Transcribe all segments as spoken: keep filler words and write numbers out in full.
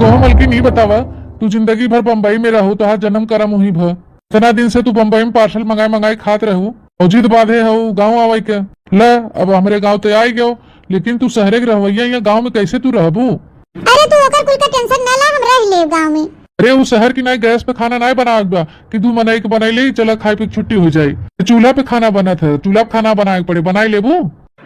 कहो मलकिन, ई बतावा, तू जिंदगी भर बम्बई में रहू, तोहार जन्म करम उहीं भ। इतना दिन से तू बम्बई में parcel मंगाए मंगाए खात रहू, और जिद बांधे हऊ गाँव आवे के। ल, अब हमरे गाँव ते आई गयो, लेकिन तू शहरे के रहवैया, यहाँ गाँव में कैसे तू रहबू? अरे तू ओकर कुल का tension ना ला, हम रह लेब गाँव में। अरे उ शहर की नाई, गैस पे खाना नाई बनावे के बा कि दू मनई के बनई ले, चला खाए पी के छुट्टी हो जाई। चूल्हा पे खाना बनत है, चूल्हा पे खाना बनावे के पड़े, बनाई लेबू?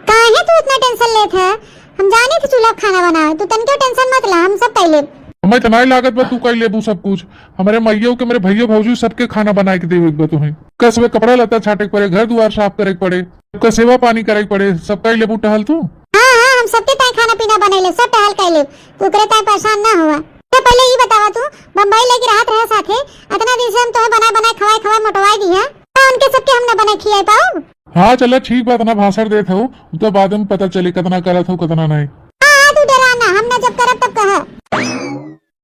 काहे तू इतना tension लेत है? हम जानी थी चूल्हा पे खाना बनावे, तू तनिको tension मत ला, हम सब कई लेब। हमें तो नाई लागत बा तू कई लेबू सब कुछ। हमरे माइयो के, हमरे भइयो भौजी सबके खाना बनाए के देवे के बा तुहें। सबका सुबह कपड़ा लत्ता छाटे के पड़े, घर दुआर साफ करे के पड़े, सबका सेवा पानी करे के पड़े, सब कई लेबू टहल तू। हाँ, हाँ, हम सबके ताई खाना पीना बनाई ले, सब टहल कई लेब, तू ओकरे ताई परेशान ना हुआ। तो पहले ई बतावा तू, बम्बई लेके रहत रहे साथे, इतना दिन से हम तोहे बनाए बनाए खवाए खवाए मोटवाए दिया, तो उनके सबके हम ना बनाए खियाए पाऊ? हाँ, चला ठीक बा, इतना भाषण देत हऊ, उ तो बाद में पता चली कितना करत हऊ, कितना नहीं। हाँ, हाँ, तू डरा ना, हम ना जब करब तब कहा।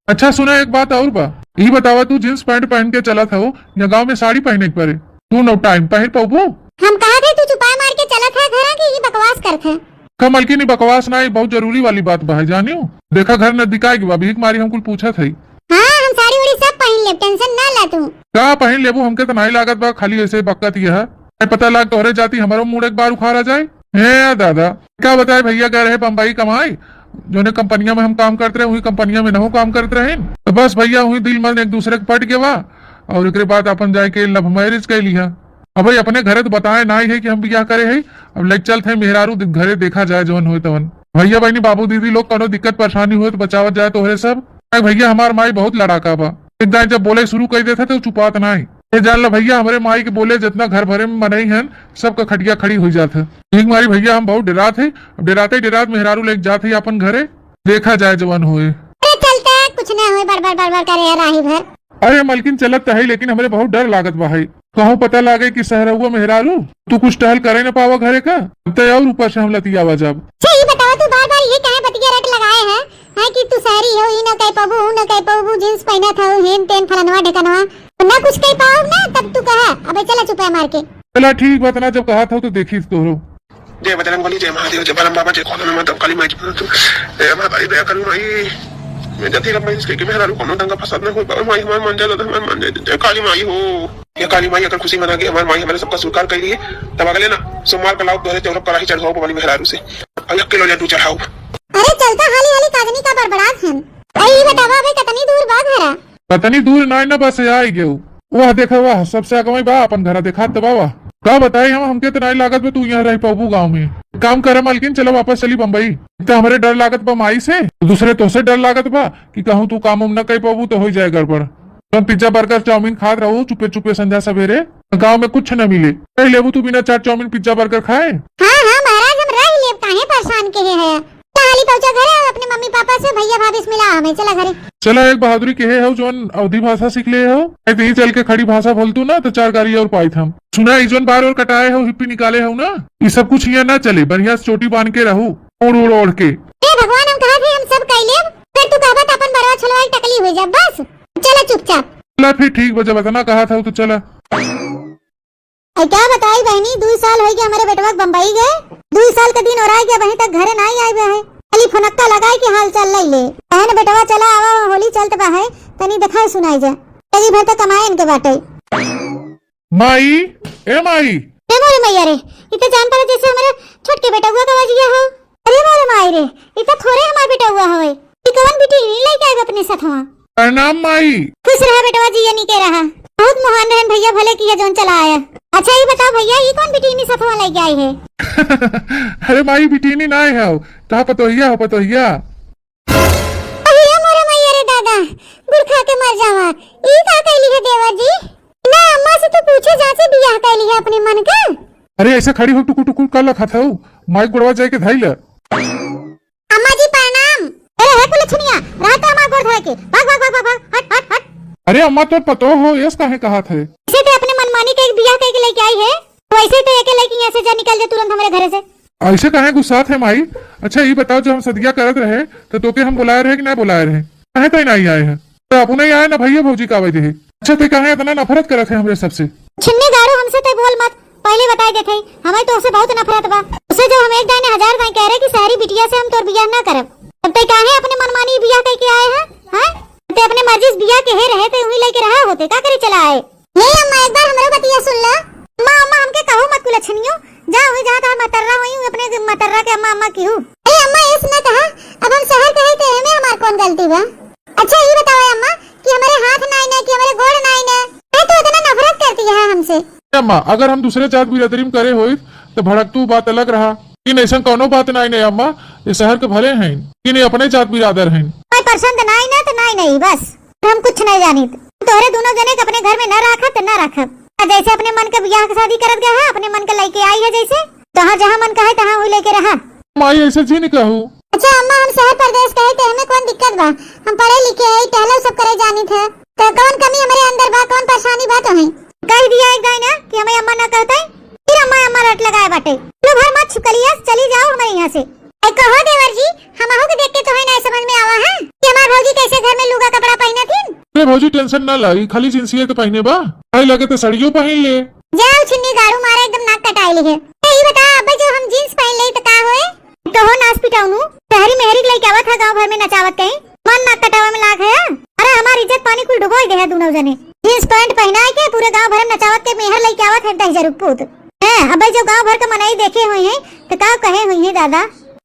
अच्छा सुना, एक बात और बा, ई बतावा तू jeans pant पहन के चलत हऊ या गाँव में साड़ी पहने के पड़े? तू no time पहन पाबू? हम कहा थे तू चुपाए मार के चलत है घरा कि ई बकवास करत है? का मलकिन, ई बकवास ना, ई बहुत जरूरी वाली बात बा है, जानियो। देखा घर नजदीक आए के बा, भीख मारी हम कुल पूछत हई। हाँ, हम साड़ी उड़ी सब पहन लेब, tension ना ला तू। का पहन लेबू, हमके तो नाई लागत बा, खाली ऐसे बकत यह है। नहीं पता लाग तोहरे जाती हमरो मूड एक बार उखाड़ा जाए। हे दादा, का बताए भइया, गए रहे बम्बई कमाए, जोने कंपनिया में हम काम करत रहे, वही कंपनिया में नहू काम करत रहे। तो बस भइया, वही दिल मन एक दूसरे के पट गवा और एकरे बाद अपन जाए के love marriage कइ लिहा। अब भाई अपने घरे तो बताए नाई है कि हम बियाह करे है, अब लेके चलत है मेहरारू दि-, घरे देखा जाए जवन होए तवन। भइया बहिनी बाबू दीदी लोग कौनो दिक्कत परेशानी होए तो बचावत जाए तोहरे सब। अरे भइया हमार माई बहुत लड़ाका बा, एक दाई जब बोले शुरू कर देत है तो चुपात नाई। ये जान ला भइया, हमरे माई के बोले जितना घर भरे में मनई हन, सबका खटिया खड़ी हो जात है। ठीक मारी भइया, हम बहुत डरात है। अब डराते डरात मेहरारू लेके जात है अपन घरे, देखा जाए जवन होए। अरे चलता है, कुछ ना होए, बड़ बड़ बड़ बड़ करे है राही भर। अरे मलकिन, चलत तो है, लेकिन हमरे बहुत डर लागत बा है, कहूँ पता लागे कि शहरउआ मेहरारू तू कुछ टहल करे न पावा घरे का, तब तो और ऊपर से हम लतियावा जाब। अच्छा, ये बतावा, तू बार बार ये काहे बतिया रट लगाए है? है कि तू शहरी हो, ई ना कह पाबू, ऊ ना कह पाबू, jeans पहनत हो, हेन तेन फलनवा ढेकनवा, ना कुछ कह पाओ ना, तब तू कहा, अबे चला चुपे मार के। चला ठीक बा, तना जब कहा था तो देखी तोहरो। जय बजरंग बली, जय महादेव, जय बलम बाबा, जय कौन माता काली माई की पूजा तू। ए हमार भाई दया करू माई। मैं जति रब मैं इसके के मेहरारू कोनो दंगा फसाद ना हो पावे माई, हमार मान जा दादा, हमार मान जा, जय काली माई हो। ये काली माई अगर खुशी मना के हमार माई हमारे सबका स्वीकार कर लिए, तब अगले ना सोमवार का लाओ तोहरे चौरक कड़ाही चढ़वाओ भवानी मेहरारू से, और एक किलो लड्डू चढ़ाओ। अरे चलता हाली हाली काजनी का बड़बड़ात हन। अरे ई बतावा अबे कतनी दूर बा घरा? कतनी दूर नाई ना, बस आ ही गयो। वाह देखा वाह, सबसे अगवाई बा अपन घरा, देखा त बा वाह। का बताई हम, हमके त नाई लागत बा तू यहाँ रह पाबू गाँव में। काम करे मालकिन, चला वापस चली बम्बई। एक तो हमरे डर लागत बा माई से, दूसरे तोहसे डर लागत बा कि कहूँ तू काम उम न कर पाबू तो हो जाए गड़बड़। तुम पिज्जा बर्गर चाउमीन खात रहो चुपे चुपे संझा सवेरे, गाँव में कुछ न मिले। कह लेबू तू बिना चाट चाउमीन पिज्जा बर्गर खाए? हाँ हाँ महाराज, हम रह लेब, काहे परेशान के है? चला हाली पहुँचा घरे और अपने मम्मी पापा से भैया भाभी से मिला हमें, चला घरे। चला एक बहादुरी के है हो जौन अवधी भाषा सीख ले हो, नहीं तो यहीं चल के खड़ी भाषा बोल तू ना तो चार गारी और पाई हम। सुना ई जौन बार और कटाए हो हिप्पी निकाले हो ना, ई सब कुछ यहाँ ना चले, बढ़िया से चोटी बांध के रहू, ओढ़ ओढ़ ओढ़ के। हे भगवान, हम कहा थे हम सब कह लेब, फिर तू कहबा त अपन बरवा छलवा के टकली हो जा, बस। चला चुपचाप। चला फिर ठीक बा, जब इतना कहा था तो चला। अरे क्या बताई बहनी, दुई साल होइ गए हमरे बेटवा के बम्बई गए। दुई साल के दिन ओराई गए, अबहीं तक घरे नाई आए बा है। खाली फोनक्का लगाए के हाल चाल लई ले। बहन बेटवा चला आवा, होली चलत बा है, तनी देखाई सुनाई जा। तनी भर तक कमाए इनके बाटे। माई, ए माई। ए मोरे मैया रे, ई त जान पड़े जैसे हमरे छोटके बेटवा का वजिया हो। अरे मोरे माई रे, ई त थोरे हमार बेटवा हवे। ई कवन बिटिनी लइके आइब अपने सथवा? प्रणाम माई। खुश रहा बेटवा, जिया निके रहा। बहुत महान रहन भैया, भले किया जौन चला आया। अच्छा ई बताओ भैया, ई कौन बिटिनी सथवा लइके आई है? अरे माई, बिटिनी ना है, ता पतोहिया हो, पतोहिया। अरे मोरे मैया रे दादा, गुड़ खा के मर जावा। ई का कैली है देवर जी? ना अम्मा से तो पूछे जांचे बियाह कैली है अपने मन का। अरे ऐसे खड़ी हो टुकुर टुकुर का लखत हऊ, माई गोड़वा जाए के धाई ले। अम्मा जी प्रणाम। अरे हे कुलछनिया, रहा तो हमार गोड़ धरे के। भाग, भाग, भाग, भाग, भाग, हट, हट, हट। अरे अम्मा, तोर पतोह हो, यस काहे कहा थे? इसे ते अपने मनमानी के एक बियाह कह के लेके आई है, तो ऐसे तो एके लेके यहाँ से जा, निकल जा तुरंत हमारे घरे से। ऐसे काहे गुस्सात है माई? अच्छा ये बताओ, जब हम सदिया करत रहे तो तोके हम बुलाए रहे कि ना बुलाए रहे? काहे तो नहीं आए हैं? तो अपने ही आए ना भैया भौजी का आवे दे। अच्छा ते काहे इतना नफरत करत है हमरे सबसे? छिन्नी गाड़ू, हमसे ते बोल मत, पहले बताई देते, हमें तो उसे बहुत नफरत बा। उसे जब हम एक दाने हजार दाए कह रहे कि शहरी बिटिया से हम तोर बियाह ना करब, तब ते काहे अपने मनमानी बियाह कह के आए हैं? हाँ, ते अपने मर्जी से बियाह के हे रहे, ते उही लइके रहा होते, का करे चला आए? हे अम्मा, एक बार हमरो बतिया सुन ला। अम्मा, अम्मा, हमके कहू मत कुलछनियो। जा, वही जहाँ तोहार मतर्रा होई, अपने मतर्रा के अम्मा, अम्मा किहू। अरे अम्मा, ऐस न कहा, अब हम शहर के हई, तो एमे हमार कौन गलती बा? अच्छा, ई बतावा अम्मा कि हमरे हाथ नाई ना, कि हमरे गोड़ नाई ना, काहे तू इतना नफरत करती है हमसे? अम्मा, अगर हम दूसरे जात बिरादरी में करे होइत, तो भड़कतू बात अलग रहा। लेकिन ऐसन कौनो बात नाई ना अम्मा, ये शहर के भले हैं, लेकिन ये अपने जात बिरादर हैं। कोई पसंद नाई ना, तो नाई नहीं, बस। हम कुछ नहीं जानित। तोहरे दोनों जने के अपने घर में न राखब त न राखब। आ जैसे अपने मन के बियाह के शादी करत गए है, अपने मन के लइके आई है जैसे, तहाँ जहाँ मन कहे तहाँ वही लइके रहा। माई, ऐसे जी नहीं कहू। अच्छा अम्मा, हम शहर परदेश कहे त हमें कौन दिक्कत बा? हम पढ़े लिखे है, टहलो सब करे जानित है, तो कौन कमी हमरे अंदर बा, कौन परेशानी बा तो है? कह दिया एक दाई ना कि हमें अम्मा ना कहते, फिर अम्मा अम्मा रट लगाए बाटे। लो भर मत छुकलियस, चली जाओ हमारे यहाँ से। ए कहो देवर जी, हमहू के देख के तोहे नाय समझ में आवा है कि हमार भौजी कैसे घर में लुगा कपड़ा पहिनत हिन। अरे भौजी, tension ना ला, ई खाली जींसिए के पहिने बा, भाई लगे तो साड़ियों पहिन ले। जाओ छिन्नी गाड़ू मारा, एकदम नाक कटाई ली है। ए, ई बता, अबे जो हम जींस पहिन ले तो का होए? कहो नास पिटाउनु, शहरी मेहरी के लइके आवत है गाँव भर में नचावत कहीं, मन नाक कटावे में लाग है। अरे हमार इज्जत पानी कुल डुबोई दे है दोनों जने। जींस पैंट पहिनाए के पूरे गाँव भर में नचावत के मेहर लइके आवत है दहिजरू पूत। हैं, अबे जो गाँव भर के मनई देखे हुई हैं, तो का कहे हुई हैं दादा?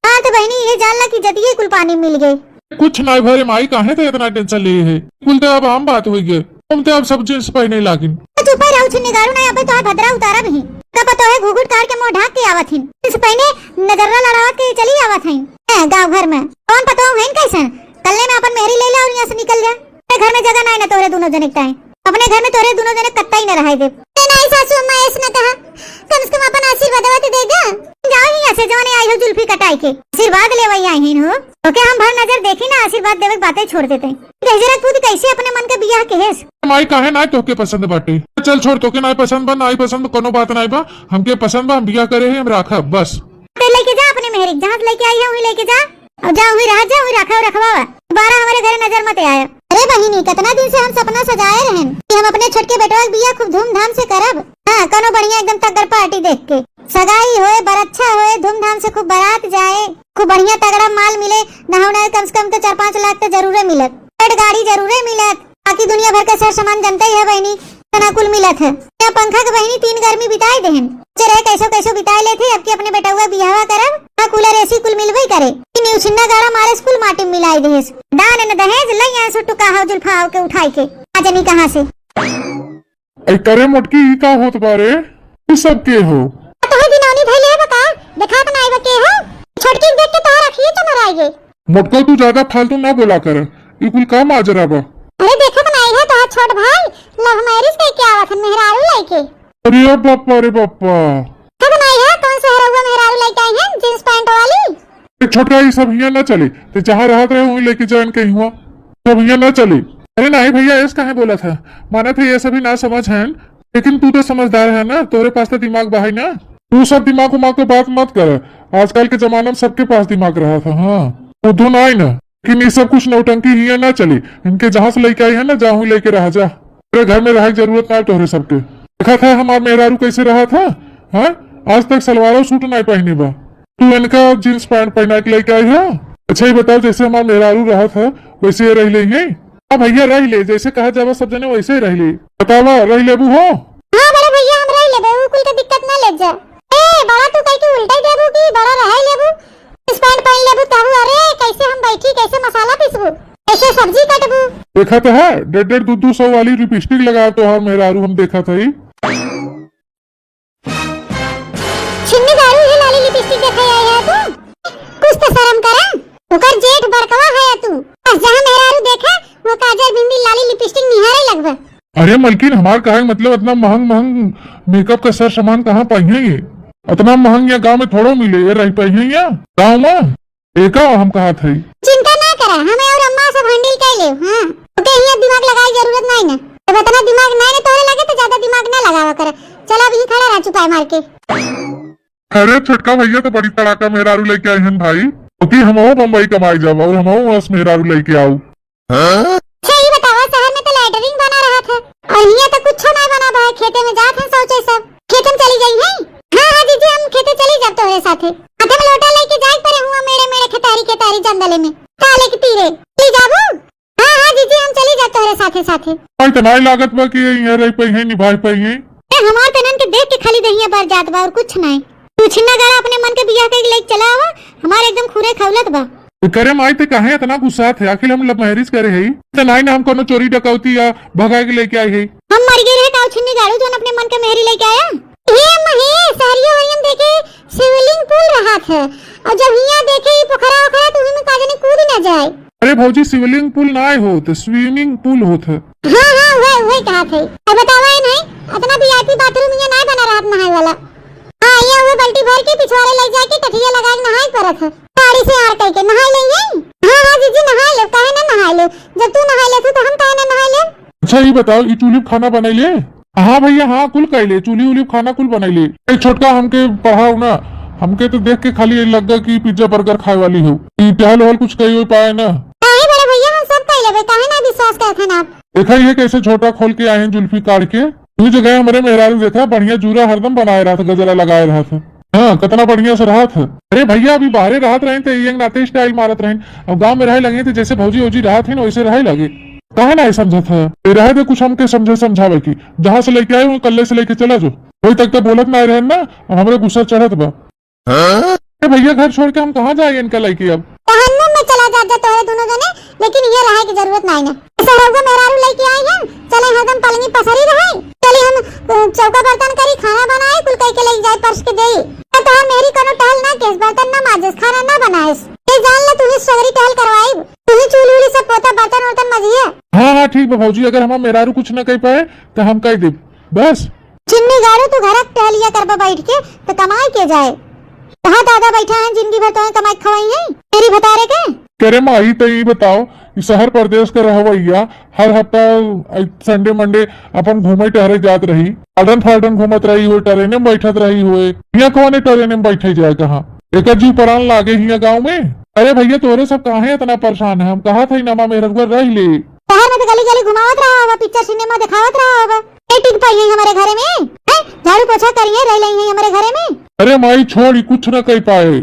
हाँ तो बहिनी, ये जान ला कि जतिये कुल पानी मिल गए। कुछ नाय भरे माई, काहे तो इतना tension लिए है? कुल तो अब आम बात हुई गए, हम तो अब सब जींस पहिने लागिन। तो चुप ही रहो छिन्नी गाड़ू, ना अबे तोहार भद्रा उतारा भी। का पता है घुघुट काढ़ के मुंह ढाक के आवत हिन। जींस पहिने नजर्रा लड़ावत के चली आवत हैं। हैं, गाँव भर में कौन पता है कैसन? कल्ले में अपन मेहरी ले ले और यहाँ से निकल जा। अपने घर में जगह नाई ना तोहरे दोनों जने के ताई। अपने घर में तोहरे दोनों जने कत्ता ही ना रहाई दे। ए नाई सासू अम्मा, ऐस न कहा, कम से कम अपन आशीर्वादवा तो दे जा। जाओ यहाँ से, जवाने आई हो जुल्फी कटाई के। आशीर्वाद लेवई आई हिन हो। ओके हम भर नजर देखी ना, आशीर्वाद देवे के बातें छोड़ देते हैं। दहिजरा पूत कैसे अपने मन के बियाह के हेस? माई काहे नाई तोहके पसंद बाटे? चल छोड़, तोहके नाई पसंद बा, नाई पसंद कोनो बात नाई बा। हमके पसंद बा, हम बियाह करे हैं, हम राखब बस। ते लेके जा अपने मेहरी के, जहाँ से लेके आई है वहीं लेके जा। अब जा वहीं रहा, जा वहीं रखा रखवा। दोबारा हमारे घरे नजर मत आया। अरे बहिनी, कितना दिन से हम सपना सजाए रहन कि हम अपने छोटके बेटवा के बियाह खूब धूमधाम से करब। हाँ, कोनो बढ़िया एकदम तगड़ party देख के सगाई होए, बरच्छा होए, धूमधाम से खूब बारात जाए, खूब बढ़िया तगड़ा माल मिले, ना हो ना कम से कम तो चार पाँच लाख तो जरूरे मिलत, गाड़ी जरूरे मिलत। बाकी दुनिया भर के सर सामान जनते ही है बहिनी, तना कुल मिलत है। यहाँ पंखा के बहिनी तीन गर्मी बिताए देहन। चले कैसो कैसो बिताए लेथे, अब की अपने बेटउआ बियाहवा करब, हाँ कूलर एसी कुल मिलबे करे। ई न्यू छिन्ना गाड़ा मारे स्कूल माटी में मिलाई देहेस। दान न दहेज लई आए सुट्टू का हाउ जुल्फा हाउ के उठाई के। आ जनी कहाँ से? ए, करे मोटकी, ई का होत बा रे? ई सब के हो? तोहे दिनौनी धइले है बका? देखात ना आइबा के हो? छोटकी के देख के तोहर अखिए चमराई गे। मोटका, तू ज्यादा फालतू ना बोला कर। ई कुल का माजरा बा? अरे देखत नाई है तोहार छोट भाई love marriage कइके आवत हन मेहरारू लइके। अरे बापा रे बापा। देखत नाई है कौन से हरौआ मेहरारू लइके आई हैं जींस पैंट वाली। ए छोटका, ई सब हियाँ ना चले। ते जहाँ रहत रहे वहीं लेके जा इनके हुआ। सब हियाँ ना चले। अरे नाई भैया, ऐस काहे बोलत है? मानत है ये सभी ना समझ हैं, लेकिन तू तो समझदार है ना, तोहरे पास तो दिमाग बा है ना। तू सब दिमाग उमाग के बात मत कर। आजकल के जमाना में सबके पास दिमाग रहत है। हाँ, बुद्धू ना आई ना। लेकिन ये सब कुछ नौटंकी हियाँ ना चली। इनके जहाँ से लइके आई है ना, जाहूँ लइके रह जा। तोरे घर में रहे के जरूरत ना है तोहरे सबके। देखत है हमार मेहरारू कैसे रहत है? हाँ, आज तक सलवारो सूट ना पहिने बा। तू इनका जींस पैंट पहिना के लइके आई है। अच्छा, ये बताओ, जैसे हमार मेहरारू रहत है, वैसे ये रह ले हैं? हाँ भैया, रह ले, जैसे कहा जावा सब जने वैसे ही रह ले। बतावा, रह लेबू हो? हाँ बड़े भैया, हम रह लेबे, उ कुल के दिक्कत ना ले जा। ए, बड़ा तू कह के उल्टा ही देबू कि बड़ा रह ही लेबू? जींस पैंट पहन लेबू तबू, अरे कैसे हम बैठी, कैसे मसाला पीसबू, कैसे सब्जी कटबू? देखत है, डेढ़ डेढ़ दू दू सौ वाली लिपस्टिक लगा तोहार मेहरारू हम देखत हई। छिन्नी दारू, ये लाली लिपस्टिक देखे आए है तू? कुछ तो शर्म करा। ओकर जेठ बड़कवा है तू। बस जहाँ मेहरारू देखा, वो काजर बिंदी लाली लिपस्टिक निहारे लगबा। अरे मलकिन, हमार कहे के मतलब इतना महंग महंग मेकअप का सर सामान कहाँ पाई है ये? इतना महंग या गाँव में थोड़ो मिले, ये रह पाई है या गाँव में? एका हम कहा थई। चिंता ना करा, हमें और अम्मा सब handle कर ले। हाँ, ओके हियाँ दिमाग लगाए जरूरत नहीं ना। जब इतना दिमाग नहीं ना तोहरे लगे तो ज्यादा दिमाग ना लगावा कर। चला अभी खड़ा रहा चुपाए मार के। अरे छोटका भैया तो बड़ी तड़ाका मेहरारू लेके आए हैं भाई। ओके हमहू बम्बई कमाई जाब और हमहू वहाँ से मेहरारू लेके आऊ। अच्छा, ई बतावा, शहर में तो लैटरिन बना रहत है और हियाँ तो कुछो नहीं बना बा, खेते में जात हैं शौचे सब। खेते में चली जाई हैं? हाँ, हाँ जीजी, हम खेते चली जाब तोहरे साथे। हाथे में लोटा लेके जाए परे हुआ मेड़े मेड़े खेतारी खेतारी जंगले में। ताले के तीरे। चली जाबू? हाँ, हाँ जीजी, हम अपने साथे। आई त नाई लागत बा कि यहाँ रह पाई है, निभाए पाई है। ए, हमार त इनन के देख के खाली दहिया बर जात बा और कुछ नाई। तू छिन्ना गाड़ा अपने मन के बियाह कइके लइके चला आवा, हमार एकदम खूरे खौलत बा। करे माई, ते काहे इतना गुस्सात है? आखिर हम love marriage करे हई। ते नाई ना हम कोनो चोरी डकौती या भगाए के लइके आई हई। हम मर गए रहे काऊ छिन्नी गाड़ू, जोन अपने मन के मेहरी लइके आया? हे अम्मा हे, सहरियो वरियन देखे शिवलिंग पुल रहत है, और जब हियाँ देखे ई पोखरा ओखरा, तो उही में का जाने कूद ना जाए। अरे भौजी, शिवलिंग पुल नाई होत, swimming pool होत है। हाँ, हाँ, वही, वही कहत है। अब बतावा है नहीं, इतना VIP bathroom यहाँ नाई बना रहत नहाए वाला। हाँ, ये हुए बाल्टी भर के पिछवाड़े ले जाके टठिया लगा के नहाए पड़त है। साड़ी से आर कइके नहाए ले यही। हाँ, हाँ, जीजी, नहाए ले, काहे ना नहाए ले? जब तू नहाए ले तू, तो हम काहे ना नहाए ले? अच्छा, ये बताओ, ये चूल्ही पे खाना बनाई ले? हाँ भैया, हाँ, कुल कइले, चूल्ही उल्ही पे खाना कुल बनाई ले। ए, छोटका, हमके पढ़ाओ ना, हमके तो देख के खाली ये लग गा कि pizza burger खाए वाली हो। ई टहल वहल कुछ कही हो पाए ना? काहे बड़े भैया, हम सब कइ लेबे, काहे ना विश्वास करत हन आप? देखा ये कैसे झोटा खोल के आए हैं जुल्फी काढ़ के। तू जगह हमरे मेहरारू देखा, बढ़िया जूरा हरदम बनाए रहत, गजरा लगाए रहत। हाँ, कितना बढ़िया से रहत है। अरे भैया, अभी बाहरे रहत रहे थे, ये नाते style मारत रहे। अब गाँव में रहे लगे थे, जैसे भौजी वौजी रहत है ना, वैसे रहे लगे। काहे ना ये समझत है? ये रहे दे कुछ हमके समझे समझावे की। जहाँ से लेके आए हो, कल्ले से लेके चला जो। वही तक तो बोलत ना रहे ना, अब हमरे गुस्सा चढ़त बा। ए भैया, घर छोड़ के हम कहाँ जाए इनका लइके अब? जहन्नुम में चला जा, जा तोहरे दोनों जने, लेकिन ये रहे की जरूरत नाई ना। सहरौआ मेहरारू लइके आई है, चले हरदम पलंगी पसरी रहे, चली हम, अ, चौका बर्तन करी, खाना बनाए, कुल कइके लइके जाए, परस के देई। तो तोहर मेहरी कोनो टहल ना केस, बर्तन ना माजेस, खाना ना बनाएस। ये जान ले, तू ही सगरी टहल करवाई, तू ही चूल्ही उल्ही सब पोता, बर्तन उर्तन मजिए। हाँ, हाँ, ठीक बा भौजी, अगर हमार मेहरारू कुछ ना कह पाए तो हम कह देब, बस। छिन्नी गाड़ू, तू घर के टहलिया करबा बैठ के, तो कमाई के जाए? कहाँ दादा बैठा है, जिंदगी भर तोहे कमाई के खवाई है, मेरी भतारे के? करे माई, तो ई बताओ, ई शहर परदेश के रहवैया हर हफ्ता, आई, Sunday Monday अपन घूमे टहरे जात रही, garden फार्डन घूमत रही हुए, ट्रेने में बैठत रही हुए, हियाँ कौने ट्रेने में बैठे जाए कहाँ? एकर जीव प्राण लागे हियाँ गाँव में? अरे भैया, तोरे सब काहे इतना परेशान है? हम कहा था, नमा मेहररुआ रह ले। शहर में तो गली गली घुमावत रहा होगा, पिक्चर सिनेमा दिखावत रहा होगा। नहीं टिक पाई है हमारे घरे में, हैं? झाड़ू पोछा करिए, रह लई है हमारे घरे में। अरे माई छोड़, ई कुछ ना कह पाए,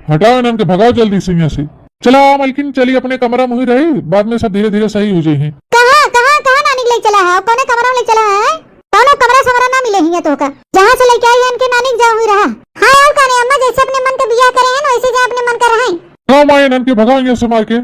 हटाओ इनन के, भगाओ जल्दी से यहाँ से। चला आ मलकिन, चली अपने कमरा में ही रही, बाद में सब धीरे धीरे सही हो जाए हैं। कहाँ, कहाँ, कहाँ नानी के ले चला है? कौने कमरा में ले चला है? कौनो कमरा समरा ना मिले हियाँ तोहका। जहाँ से लेके आई है इनके नानी के जाओ ही रहा। हाँ और काने अम्मा, जैसे अपने मन के बियाह करे हैं ना, वैसे जाए अपने मन का रहे। हाँ माई, इनन के भगाओ यहाँ से मार के।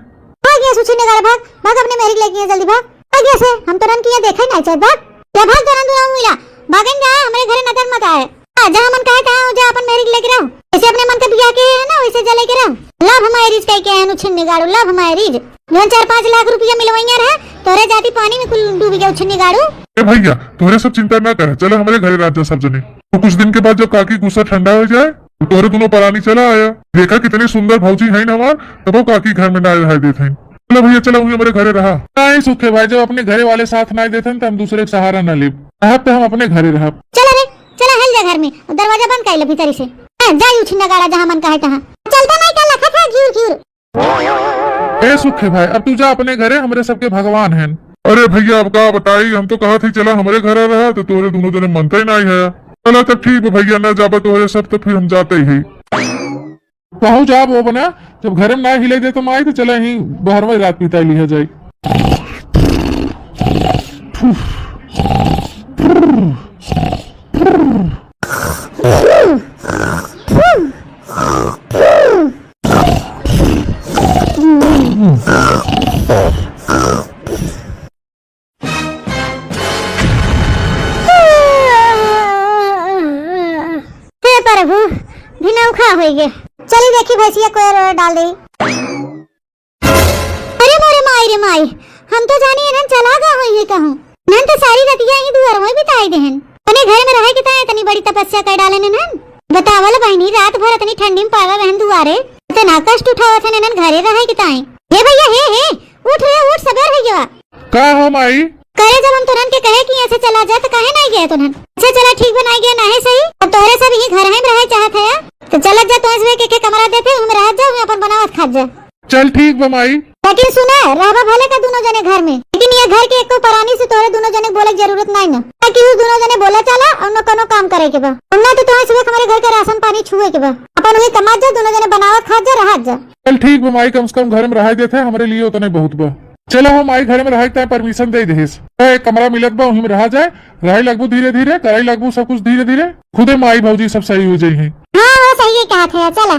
भाग यहाँ से छिन्नी गाड़ू, भाग, भाग अपने मेहरी के लेके यहाँ जल्दी भाग। भाग यहाँ से, हम तोरन के यहाँ देखे ना चाहे, भाग। या भाग तोरन दुआ मिला, भागन जा, हमरे घरे नजर मत आए। हाँ, जहाँ मन कहे तहाँ जा अपन मेहरी के लेके रहो। जैसे अपने मन के बियाह के है ना, वैसे जा लेके रहो। Love marriage कह के है नु छिन्नी गाड़ू, love marriage। जौन चार पाँच लाख रुपया मिलवइया रहा, तोरे जाति पानी में कुल डूबी गया छिन्नी गाड़ू। ए भैया, तोहरे सब चिंता ना कर, चला हमरे घरे रात जा सब जने। तो कुछ दिन के बाद जब काकी गुस्सा ठंडा हो जाए, तो तोहरे दोनों परानी चला आया। देखा कितनी सुंदर भौजी है ना हमार, तबो काकी घर में ना रह देत हैं। चला भैया, चला वहीं हमरे घरे रहा। नहीं सुखे भाई, जब अपने घरे वाले साथ ना देत हैं, तो हम दूसरे के सहारा ना लेब। रहब तो हम अपने घरे रहब। चला रे, चला हल जा घर में, दरवाजा बंद कर ले भीतरी से। हाँ, जा यू छिन्ना गाड़ा जहाँ मन कहे तहाँ। चलता नहीं का लखत है घिउर घिउर। ए सुखे भाई, अब तू जा अपने घरे, हमरे सबके भगवान हैं। अरे भैया, अब का बताई, हम तो कहा थी चला हमरे घरे रहा, तो तोहरे दोनों जने मनते ही नहीं है। चला तब ठीक बा भैया, ना जाबा तोहरे सब, तो फिर हम जाते ही। कहूँ जाब वो बना, जब घरे में ना हिले दे तो माई, तो चला ही बहरवा रात बिताई लिया जाए। हे प्रभु, भिनौखा होइ गे। चली देखी भैंसिया कोयर ओयर डाल दे। अरे मोरे माई रे माई, हम तो जानी इन्हन चला गा होई है कहूँ। इन्हन तो सारी रतिया ही दुआर में बिताई देहन। अपने घर में रहे के ताए इतनी बड़ी तपस्या कर डालन इन्हन। बतावल बहिनी, रात भर इतनी ठंडी में पावा बहन दुआरे, इतना कष्ट उठावत हन इन्हन घरे रहे के ताए। हे भैया, हे, हे, उठ रे, उठ, सबेर हो गया। का हो माई? करे जब हम तुरंत के कहे कि ऐसे चला जा, तो काहे नहीं गया तुरंत? अच्छा चला ठीक बनाई गया, ना है सही। अब तोहरे सब ही घर में रहे चाहत है, तो चलत जा, तोहरे सब के, के कमरा देते, हम रह जा, हम अपन बनावत खात जा। चल ठीक बा माई। लेकिन सुना, रहबा भले का दोनों जने घर में, लेकिन ये घर के एको परानी से तोहरे दोनों जने बोले के जरूरत नहीं ना, ताकि उस दोनों जने बोला चाला और न कोनो काम करे के बा। हम ना तो तोहरे सब हमारे घर के राशन पानी छुए के बा। अपन वही कमात जा, दोनों जने बनावत खात जा, रहत जा। चल ठीक बा माई, कम से कम घर में रहाई देते, हमरे लिए उतने बहुत बा। चला हो, माई घरे में रहे के ताई permission दे देहिस। ए, कमरा मिलत बा, वहीं में रहा जाए। रहे लगबू धीरे धीरे, करे लगबू सब कुछ धीरे धीरे। खुदे माई भौजी सब सही हो जाई हैं। हाँ, वो सही है कहा था, चला।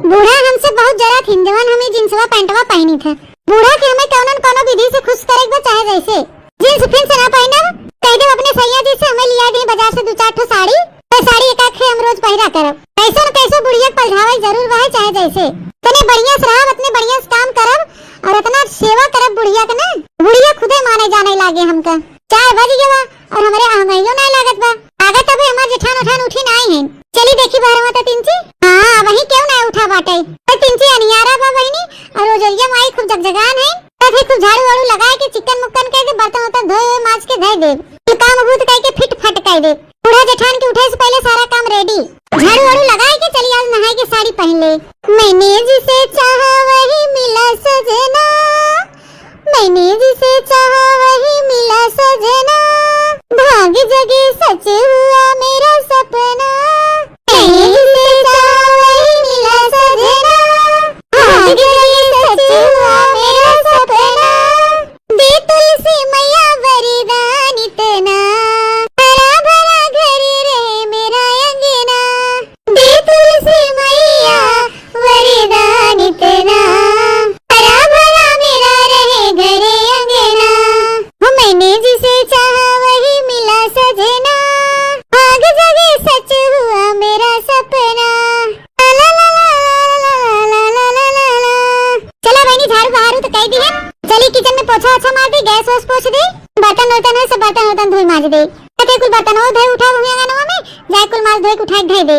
बूढ़ा हमसे बहुत जरा थीन, जवन हमें जींसवा पैंटवा पहनी था। बूढ़ा के हमें कौनो न कौनो विधि से खुश करे के बा, चाहे जैसे। जींस फिन से ना पहनब, कह देब अपने सैया जी से हमें लिया दी बाजार से दू चार ठो साड़ी, तो साड़ी एक आध हम रोज पहिरा करब। कैसो न कैसो बुढ़िया के पलझावल जरूर बा, चाहे जैसे। तने बढ़िया से रहब, अपने बढ़िया से काम करब और इतना सेवा करब बुढ़िया के ना, बुढ़िया खुदे माने जाने लागे हमका। चार बज गया बा और हमरे आंगइयो नाय लागत बा। लागत अबे हमार जेठान उठान उठी नाय हैं। चली देखी बहरवा त तिनची। हाँ, वही क्यों नाय उठा बाटे। तो तिनची अनियारा बा बहिनी, और रोजरिया माई खूब जगजगान है। तो फिर खूब झाड़ू वाड़ू लगाए के चिकन मुक्कन कह के बर्तन उर्तन धोए हुए माज के धर दे। फिर काम भूत कह के फिट फट कह दे। बूढ़ा जेठान के उठे से पहले सारा काम ready। झाड़ू वाड़ू लगाए के चली आज नहाए के साड़ी पहन ले। मैंने जिसे चाहा वही मिला सजना, मैंने जिसे चाहा वही मिला सजना, भाग जगी सच हुआ मेरा सपना। मैंने जिसे चाहा वही मिला सजना, भाग जगी सच हुआ मेरा सपना। दे तुलसी मैया वरदान इतना, हरा भरा घर रहे मेरा अंगना। दे तुलसी मैया वरदान इतना, हरा भरा मेरा रहे घर अंगना। हो मैंने जिसे चाहा वही मिला सजना, भाग जगी सच हुआ मेरा सपना। ला ला ला ला। चला बहिनी, झाड़ू बहारू तो कई दिहन। चली kitchen में पोछा ओछा मार दे, gas वैस पोछ दे, बर्तन वर्तन है सब बर्तन वर्तन धोई माज दे। कते कुल बर्तन वो धोए उठाए हुए अंगनवा में, जाए कुल माज धोए के उठाए के धोए दे।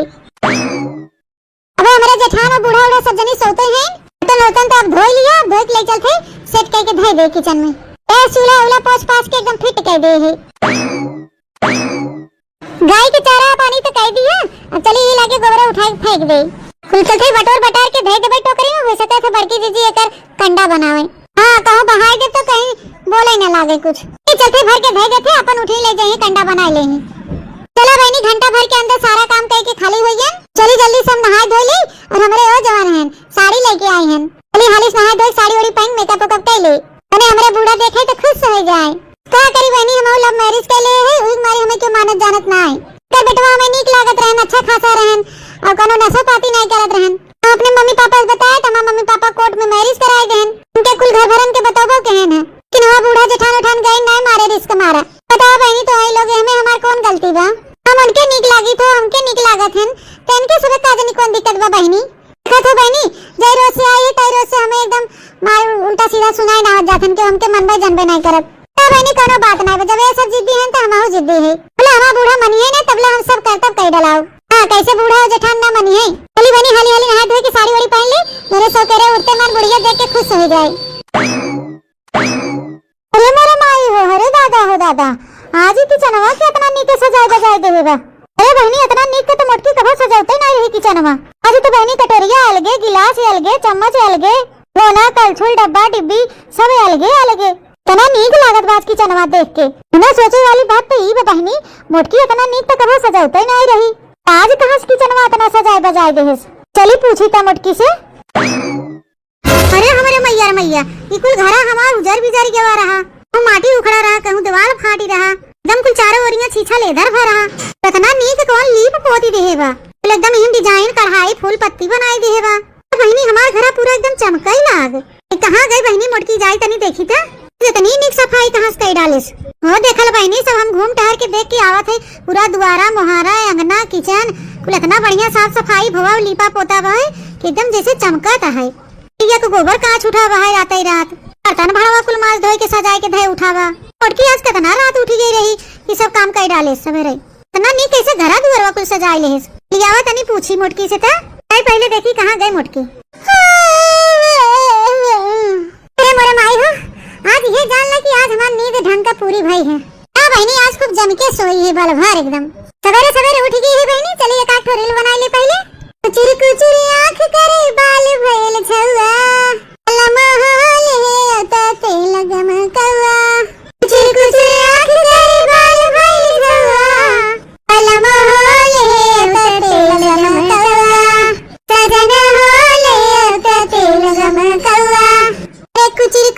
अब हमारे जेठान और बूढ़ा उढ़ा सब जनी सोते हैं, बर्तन वर्तन तो अब धोई लिया, अब धोए के ले चलते set करके धोए दे kitchen में। ए चूल्हा उल्हा पोछ पाछ के एकदम fit कर दे है। गाय के चारा पानी तो कई दिया, अब चली ये लागे गोबरा उठाए के फेंक दे। कुल चलते बटोर बटार के धर देबे टोकरी में, हो सके तो बड़की जीजी एकर कंडा बनावे। हाँ, कहूँ बहाए दे तो कहीं बोले न लागे कुछ। ये चलते भर के धर देते, अपन उठी ले जाइए, कंडा बनाए ले ही। चला बहिनी, घंटा भर के अंदर सारा काम करके खाली होइए। चली जल्दी से हम नहाए धोए ली और हमरे ओ जवान हैं, साड़ी लेके आई हैं। चली हाली से नहाए धोए, साड़ी ओड़ी पहन, makeup वेकअप कर ले। अरे हमरे बूढ़ा देखे तो खुश हो जाए। का करी बहिनी, हम love marriage कर ले है, उही मारे हमें क्यों मानत जानत ना है। कर बेटवा हमें नीक लागत रहन, अच्छा खासा रहन, और कोनो नशा पाती नहीं करत रहन। हम अपने मम्मी पापा से बताए तो हमारे मम्मी पापा court में marriage कराए देहन। उनके कुल घर भरन के बतौबो कहन है कि नवा बूढ़ा जेठान उठान गए ना मारे risk मारा। बताओ बहिनी, तो आई लोग हमें हमार कौन गलती बा? हम उनके नीक लागी तो हमके नीक लागत हन, तो इनके सुबह का जनी कौन दिक्कत बा बहिनी? देखत हो बहिनी, जय रोज से आई है, तय रोज से हमें एकदम मार उल्टा सीधा सुनाए ना जात हन, कि हमके मनबे जनबे नहीं करब। तो बहिनी कोनो बात नहीं, जब ये सब जिद्दी हैं तो हमहू जिद्दी है। बोले हमार बूढ़ा मनिहे ना, तबला हम सब करतब कई डलाओ। हाँ, कैसे बूढ़ा हो जेठान ना मनिहे। चली बहिनी हाली हाली नहा धोए के साड़ी वाड़ी पहन ली, मेरे सौ करे उठते मन बुढ़िया देख के खुश हो जाए। अरे मोरे माई हो, अरे दादा हो दादा, आज ही kitchenवा के इतना नीके सजाए बजाए देहे बा। अरे बहिनी, इतना नीक के तो मोटकी कभो सजौते नहीं रही kitchenवा। आज तो बहिनी कटोरिया अलगे, गिलास अलगे, चम्मच अलगे, लोना, कलछुल, डब्बा, डिब्बी सब अलगे अलगे। इतना नीक लागत बा आज kitchenवा देख के। बिना सोचे वाली बात तो ई बा बहिनी, मोटकी इतना नीक तो कभो सजौते नहीं रही। आज कहाँ से kitchenवा इतना सजाए बजाए देहेस? चली पूछी ता मोटकी से। अरे हमरे मैया रे मैया, ई कुल घरा हमार उजर बिजर गवा रहा। कहूँ माटी उखड़ा रहा, कहूँ दीवार फाटी रहा, एकदम कुल चारों ओरिया छीछा लेदर भरा। कतना नीक कौन लीप पोती देहे बा, कुल एकदम इन design कढ़ाई फूल पत्ती बनाई देहे बा। तो बहिनी हमार घरा पूरा एकदम चमकई लाग। ए, कहाँ गई बहिनी मोटकी, जाई तनी देखी त, इतनी नीक सफाई कहाँ से कई डालिस। हो देखल बहिनी, सब हम घूम टहर के देख के आवत है, पूरा दुआरा मोहारा अंगना kitchen कुल इतना बढ़िया साफ सफाई भवा लीपा पोता बा है कि एकदम जैसे चमकत है। भैया के गोबर कांच उठावा है रात ही रात, बर्तन भड़वा कुल माज धोए के सजाए के धय उठावा। मोटकी आज कितना रात उठी गई रही कि सब काम कर डाले सवेरे। इतना नीक कैसे घरा दुआरवा कुल सजाए ले है। लियावा तनी पूछी मोटकी से त। आई पहले देखी कहाँ गई मोटकी। अरे मोरे माई हो, आज ये जान ला कि आज हमार नींद ढंग का पूरी भई है। का बहिनी आज खूब जम के सोई है बल भर एकदम। सवेरे सवेरे उठ गई है बहिनी, चली एक आध ठो reel बनाई ले पहले। कुचुर कुचुर आँख करे बाल भयल छौआ, लमहल है अवता तेल गमकौआ। कुचुर कुचुर आँख करे बाल भयल छौआ, लमहल है अवता तेल गमकौआ। सजन होले अवता तेल गमकौआ। रे कुचुर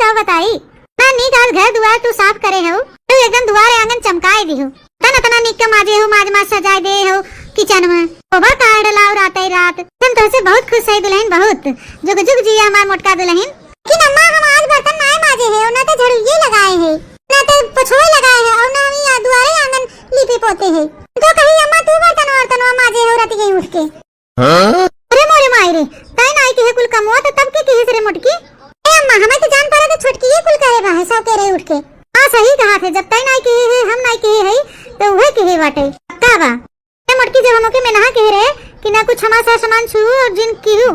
का बताई? ना नीक आज घर दुआर तू साफ करे हो, तू एकदम दुआर आंगन चमकाए दिहो। तन अतना नीक के माजे हो, माज माज सजाए दे हो किचन में। गोबर काढ़ लाओ राते रात। हम तोहसे बहुत खुश है दुलहिन, बहुत। जुग जुग जिया हमार मोटका दुलहिन। लेकिन अम्मा, हम आज बर्तन नाय माजे है, और ना तो झड़ुइये लगाए है, ना तो पोछुए लगाए है, और ना हम यहाँ दुआरे आंगन लीपे पोते है। तो कही अम्मा, तू बर्तन वर्तन माजे है रात के उठ के। हाँ? अरे मोरे माई रे, तय नाई किहे कुल कमवा तो तब के किहे से रे मोटकी? ए अम्मा, हमें तो जान पड़ा तो छोटकी ये कुल करे बा है, सब के रे उठ के। हाँ, सही कहा थे, जब तय नाई किहे है, हम नाई किहे है, तो उहे किहे बाटे। पक्का बा। ए मोटकी, जब हमके मेनहा कहे रहे कि ना कुछ हमार सामान छू और जिन किहू,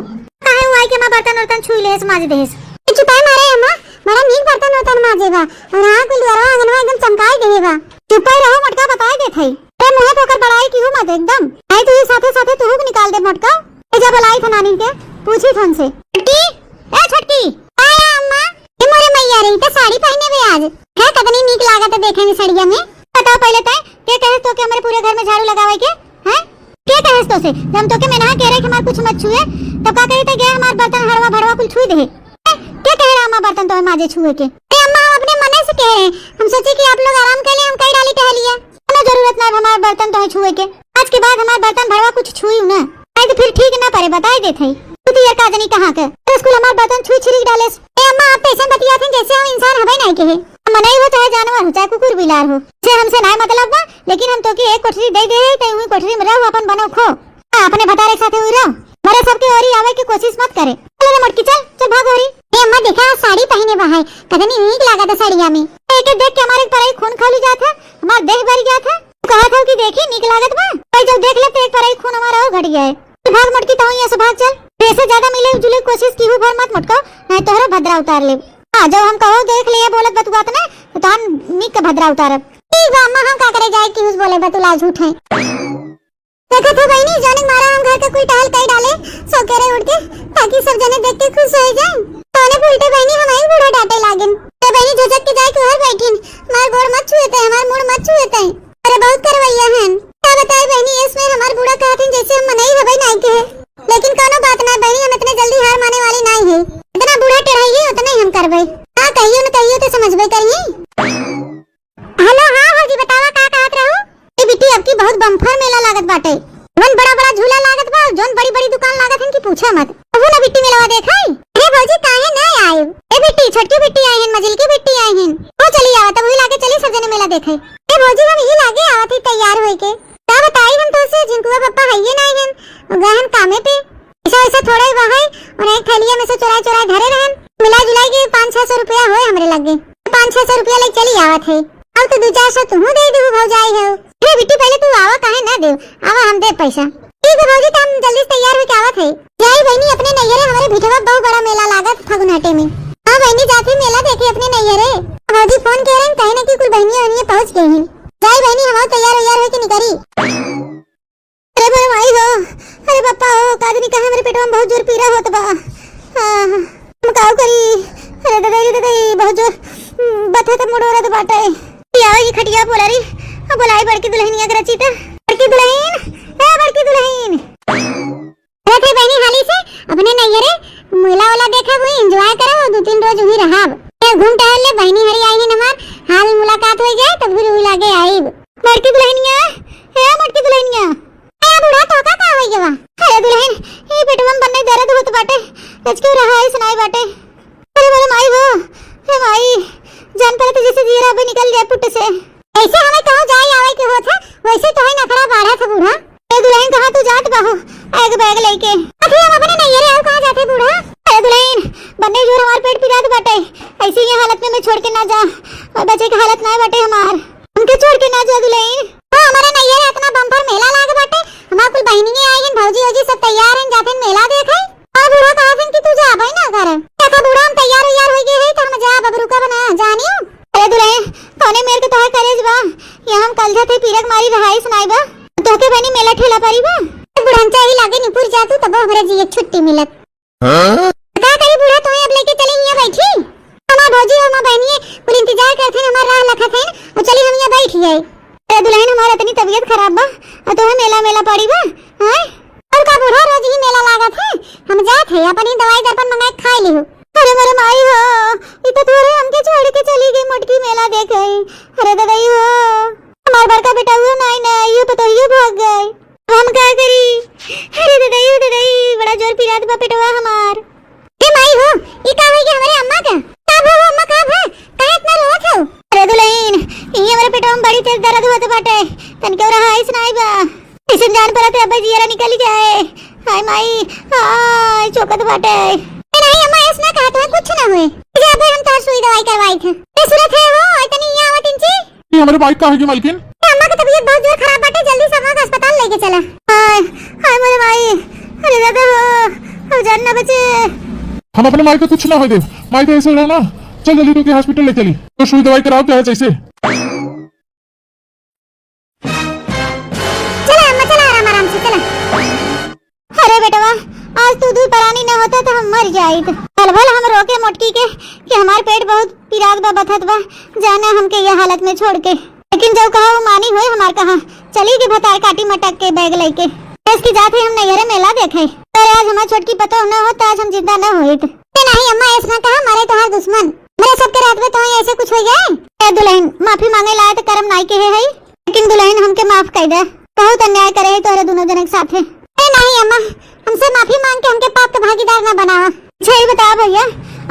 काहे वो आई के हमार बर्तन उर्तन छुई लेस, माज देस? ए चुपाई मारे अम्मा, बड़ा नीक बर्तन उर्तन माजे बा। और हाँ, कुल दुआरवा आंगनवा एकदम चमकाई देहे बा। चुपाई रहो मोटका, बताई देत हई। ए मुँहे तो ओकर बड़ाई किहू मत एकदम। आई तू ही साथे साथे तुहू के निकाल दे मोटका। ए जा बुलाई थे नानी के, पूछी थे उनसे। छोटकी, ए छोटकी। आया अम्मा। ए मोरे मैया रे, ई तो साड़ी पहने बे आज। है, कितनी नीक लागत है देखे में सड़िया में। बताओ पहले तय, के कहे तो के हमारे पूरे घर में झाड़ू लगावे के? हैं? के कहे तो से? जब हम तो के मेनहा कह रहे कि हमार कुछ मत छुए, तब का कही तो गया हमार बर्तन हड़वा भड़वा कुल छुई दे। हैं? के कहे रहा हमार बर्तन तो माजे छुए के? अरे अम्मा, हम अपने मने से कह रहे हैं। हम सोचे कि आप लोग आराम कर ले, हम कई डाली टहलिया। कोनो जरूरत ना हमार बर्तन तो छुए के। आज के बाद हमार बर्तन भड़वा कुछ छुई ना। नहीं तो फिर ठीक ना परे, बताई देत हई। तू तो यार का जानी कहाँ के। तो स्कूल हमार बर्तन छुई छिड़क डाले। ए अम्मा, आप तो ऐसा बतियात हैं जैसे हम इंसान हबे नहीं के। मनई हो चाहे जानवर हो, चाहे कुकुर बिलार हो, से हमसे ना मतलब बा, लेकिन हम तो के एक कोठरी दे दे, तई उही कोठरी में रहो, अपन बनो खो। हाँ, अपने भतारे के साथे उही रहो। मरे सबके ओरी आवे के कोशिश मत करे। चल रे मोटकी, चल, चल भाग ओरी। ए अम्मा, देखा, साड़ी पहने बा है, कितनी नीक लागत है साड़िया में। एके देख के हमारे पर खून खौली जात है, हमार देह बरी जात है। तू कहत हो कि देखी, नीक लागत बा? भाई, जब देख ले तो एक पर खून हमारा और घट गया है। चल भाग मोटकी, तहूँ यहाँ से भाग चल। वैसे ज्यादा मिले जुले कोशिश किहू भर मत मोटका, नहीं तोहरा भद्रा उतार ले। हाँ, जब हम कहो देख ले बोलत बतुआत ना, तो तहन नीक के भद्रा उतारब। ठीक बा अम्मा, हम का करे जाए कि उस बोले बतुला झूठ है। देखत हो बहिनी, जाने मारा हम घर के कुल टहल कई डाले, सौकेरे उठ के, ताकि सब जने देख के खुश हो जाए। तोने उल्टे बहिनी हम ही बूढ़ा डांटे लागेन। ए बहिनी, झिझक के जाए के घर बैठिन, हमार गोड़ मत छुए तय, हमार मुड़ मत छुए तय। अरे बहुत करवैया हन। का बताए बहिनी, इसमें हमार बूढ़ा कहत हन जैसे हम मनई हबे नाई के है। लेकिन कोनो बात ना बहिनी, हम इतने जल्दी हार माने वाली नाई है। इतना बूढ़ा टेढ़ाई है उतने ही हम करबे। हाँ, कहियो न कहियो तो समझबे करिए। हेलो, हाँ भौजी, बतावा का कहत रहू? ए बिट्टी, अब की बहुत बम्फर मेला लागत बाटे। जौन बड़ा बड़ा झूला लागत बा, जौन बड़ी बड़ी दुकान लागत हन कि पूछा मत। अबू ना बिट्टी मेलवा देखाई। अरे भौजी, काहे ना आए? ए बिट्टी, छोटकी बिट्टी आई हन, मझिलकी बिट्टी आई हन। ओ चली आवा, तब वही लागे चली सब जने मेला देखे। ए भौजी, हम यही लागे आवत ही तैयार होई के। का बताई हम तो से, झिनकुआ पप्पा हइये ना हन, गए हन कामे पे। ऐसा वैसा थोड़ा ही बा है, और एक थैलिया में से चुराए चुराए धरे रहन। मिला जुलाई के पाँच छह सौ रुपया होए हमरे लगे। पाँच छह सौ रुपया ले चली आवत है। अब तो दो चार सौ तुहू दे दू भौजाई हो। हे बिट्टी, पहले तू आवा, काहे ना दे? आवा, हम दे पैसा। ठीक है भौजी, तो हम जल्दी से तैयार होके आवत है। जाई बहिनी, अपने नैहरे हमारे भिठवा बहुत बड़ा मेला लागत फगुनाटे में। हाँ बहिनी, जात ही मेला देखे अपने नैहरे। भौजी फोन के रहे, कहे ना कि कुल बहिनिया वहिनिया पहुँच गई हैं। जाई बहिनी, हम तैयार वैयार होके निकरी। अरे मोरे माई हो, अरे पप्पा हो, का जानी काहे हमरे पेटवा में बहुत जोर पीरा होत बा। हाँ, हम काऊ करी? अरे ददाई रे ददाई, बहुत जोर, हम्म, बथे त मुड़ोरत बाटे। ई आवे ई खटिया बोला री, अब बोलाई बड़की दुल्हनिया के रचिता। बड़की दुल्हन, ए बड़की दुल्हन। अरे थे बहिनी हाली से, अपने नैहरे मेला वाला देखा हुई, enjoy करो, दो तीन रोज वही रहब। ए घूम टहल ले, बहिनी हरी आई है हमार, हाल मुलाकात हो जाए तो फिर वही लागे आईब। बड़की दुल्हनिया, हे बड़की दुल्हनिया। ए बूढ़ा, तोका का होई गवा? अरे दुल्हन, ई पेटवा में बन्ने दर्द होत बाटे, रच के रहा है सुनाई बाटे। अरे मोरे माई हो, हे माई, जान पड़े तो जैसे जीरा भी निकल जाए पुट से। ऐसे हमें कहो जाए आवे के होत है, वैसे तो है नखरा बाढ़ा था बूढ़ा। ए दुल्हन, कहाँ तू जात बाहो? एक बैग लेके। अरे हम अपने नैहरे आओ, कहाँ जाते बूढ़ा? अरे दुल्हन, बन्ने जोर हमार पेट पिरात बाटे, ऐसे ये हालत में मैं छोड़ के ना जा, और बचे के हालत ना बाटे हमार। हमके छोड़ के ना जा दुल्हन। ओ, हमारे नैहरे इतना बम्पर मेला लाग बाटे, हमार कुल बहिनिये आई हन, भौजी ओजी सब तैयार हन, जाते मेला देखे। और बूढ़ा कहा हन कि तू जाबे ना करे। देखा बूढ़ा, हम तैयार वैयार हो गए हैं तो हम जाब, अब रुका बना जानियो। अरे दुल्हन, कौने मेर के तोहर करेज बा? यहाँ हम कल जाते पीरक मारी रहाई सुनाई बा। तोहके बनी मेला ठेला परी बा। बुढ़नचा ही लागे निपुर जा तू, तब हमरे जिए छुट्टी मिलत। हाँ? का करी बूढ़ा, तोहे अब लेके चले हियाँ बैठी? हमार भौजी और हमार बहनिये कुल इंतजार करत हन, हमार राह लखत हन, और चली हम हियाँ बैठ जाए। ए दुल्हन, हमार इतनी तबीयत खराब बा, और तोहे मेला, मेला पड़ी बा, हाँ? और का बूढ़ा, रोज ही मेला लागत है, हम जात है, अपन ही दवाई दर्पण मंगाए के खाए लिहू। अरे मोरे माई हो, ई तो तोरे हमके छोड़ के चली गई मोटकी मेला देखे। अरे ददई हो, हमार बड़का बेटउआ नाई ना, इहो पतोहियो भाग गई। हम का करी? अरे ददई हो ददई, बड़ा जोर पिरात बा पेटवा हमार। ए माई हो, ई का होई गे हमरे अम्मा का? का भा हो अम्मा, का भा? काहे इतना रोवत हो? अरे दुलहिन, ई हमरे पेटवा में बड़ी तेज दर्द होत बाटे। तनिको रहाइस नाई बा। अइसन जान परत है, अबे जियरा निकल जाए। हाय माई, हाय, चोकत बाटे। ए, नहीं अम्मा, ऐस ना कहा, तुम्हें कुछ ना होए। जा, अबे हम तोहार सुई दवाई करवाई थे। ए, सुनत है हो, इतनी यहाँ आवत इंची। ये हमरे बाइक का है कि मालकिन? ए, अम्मा की तबीयत बहुत जोर खराब बाटे, जल्दी से अम्मा का अस्पताल लेके चला। हाय, हाय मोरे माई, अरे दादा हो, अब जान ना बचे। हम अपने माई का कुछ ना होए देब, माई तो ऐसे रहो ना। चल जल्दी तू के हॉस्पिटल ले चली, तो सुई दवाई कराओ चाहे जैसे। चला अम्मा, चला, आराम आराम से चला। अरे बेटवा, आज तू दुइ परानी न होता तो हम मर जाइत। भल भल हम रोके मोटकी के कि हमार पेट बहुत पिरात बा, बथत बा, जाना हमके ये हालत में छोड़ के। लेकिन जब कहा वो मानी होए हमार कहा, चली गई भतार काटी मटक के बैग लेके। बस की जात है हम नैहरे मेला देखे। अरे आज हमार छोटकी पतोह न होत तो आज हम जिंदा न होइत। ए नहीं अम्मा, ऐस ना कहा, मारे तोहार दुश्मन। मेरे सबके रात में तो ऐसे कुछ हो जाए। ए दुलहिन, माफी मांगे लाए तो करम नाई के है, है। लेकिन दुलहिन हमके माफ कर दे, बहुत अन्याय करे है तोहरे दोनों जने के साथे। ए नहीं अम्मा, हमसे माफी मांग के हमके पाप के भागीदार ना बनावा। अच्छा ये बता भैया,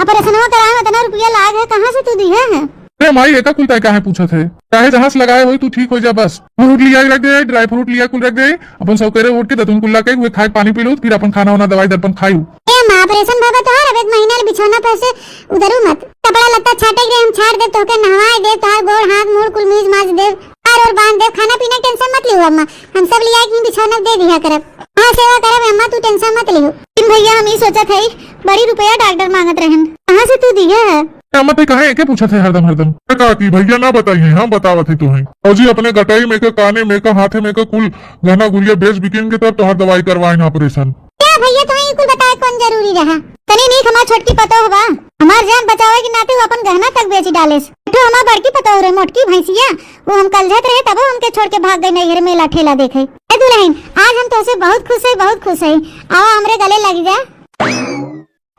ऑपरेशनवा कराए में इतना रुपया लाग है, कहाँ से तू दिया है? अरे माई, एका कुल तय काहे पूछत है? चाहे जहाँ से लगाए होई, तू ठीक हो जा बस। फ्रूट लिया रख दे, ड्राई फ्रूट लिया कुल रख दे, अपन सब करे उठ के दतुन कुल्ला के हुए खाए, पानी पी लो, फिर अपन खाना वाना दवाई दर्पण खायू। ए माँ, ऑपरेशन बाबा तोहार अब एक महीना ले बिछौना पर से उधरू मत। कपड़ा लत्ता छाटे के हम छाट दे, तोहके नहवाए दे, तोहार गोड़ हाथ मूड़ कुल मीज माज दे, तार और बांध दे, खाना पीना के टेंशन मत लियो अम्मा, हम सब लिया के बिछौना दे दिया करब। हाँ सेवा करब अम्मा, तू टेंशन मत लियो। लेकिन भैया हम ई सोचत हई, बड़ी रुपया डॉक्टर मांगत रहन, कहाँ से तू दिया है? ए, अम्मा, ते काहे एके पूछत है हरदम, हरदम? ए, काकी, भैया ना बताई है, हम बतावत है तुहें। फौजी अपने गटाई में के, काने में के, हाथे में के, कुल गहना गुरिया बेच बिकिन के तब तोहार दवाई करवाइन ऑपरेशन। क्या भैया, तुहें ई कुल बताए कौन जरूरी रहा? तनी नीक हमार छोटकी पतोह बा, हमार जान बचावे के नाते वो अपन गहना तक बेच डालेस। तो हमार बड़की पतोह रे, मोटकी भैंसिया, वो हम कलझत रहे तबो हमके छोड़ के भाग गई नैहर मेला ठेला देखे। ए दुलहिन, आज हम तोसे बहुत खुश है, बहुत खुश है। आवा हमरे गले लग जा।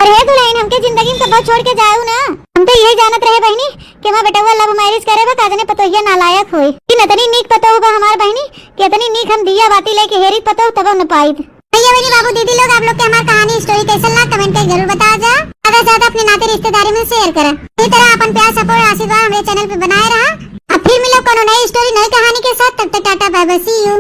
अरे दुलहिन, हमके जिंदगी में कब्बो छोड़ के जाऊ ना। हम तो यही जानत रहे बहिनी कि हमार बेटवा love marriage करे बा, का जाने पतोहिया नालायक होई। कि नतनी नीक पतोह बा हमार बहिनी, कि इतनी नीक हम दिया बाती लेके हेरी पतोह तबो न पाइत। भैया बहिनी बाबू दीदी लोग, आप लोग के हमार कहानी story कैसन लाग comment करके जरूर बतावा जा। ज्यादा से ज्यादा अपने नाते रिश्तेदारी में share करा। इसी तरह अपन प्यार support आशीर्वाद हमरे channel पे बनाए रहा। अब फिर मिलब कोनो नई story नई कहानी के साथ, तब तक टाटा bye bye see you।